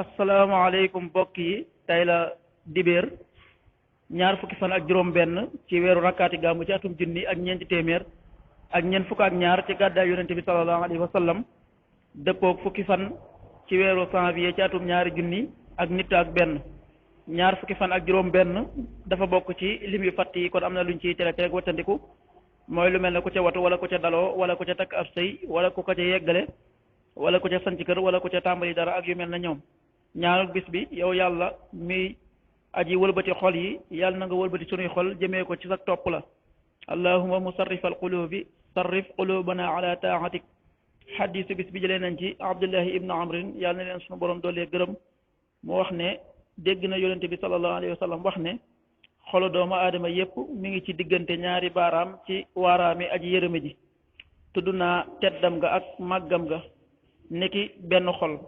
asalaamaaleykum mbokk yi tey la dibéer ñaar fukki fan ak juróom benn ci weeru rakkaati gàmmu ci atum junni ak ñeenti téeméer ak ñeent fukk ak ñaar ci gàddaay yonente bi sallallahu alayhi wa sallam dëppoog fukki fan ci weeru janvier ci atum ñaari junni ak nit ak benn ñaar fukki fan ak juróom benn dafa bokk ci lim yu fatt yi kon am na luñ ciy tere rek wattandiku mooy lu mel ne ku ca watu wala ku ca daloo wala ku ca takk ab sëy wala ku ko ca yeggale wala ku ca sanc kër wala ku ca tàmbali dara ak yu mel na ñoom ñaanal bis bi yow yàlla mi aji wëlbati xol yi yàlla na nga wëlbati sunuy xol jëmee ko ci sa topp la allahuma musarrifal qulubi sarrif qulubana ala taatik xadisu bis bi jëlee nañ ci abdullahi ibnu amrin yàlla na leen sunu borom doolee gërëm mu wax ne dégg na yonente bi sallallahu alayhi wa sallam wax ne xolu doomu aadama yépp mi ngi ci diggante ñaari baaraam ci waaraami aji yërëme ji tudd naa teddam ga ak màggam ga niki benn xol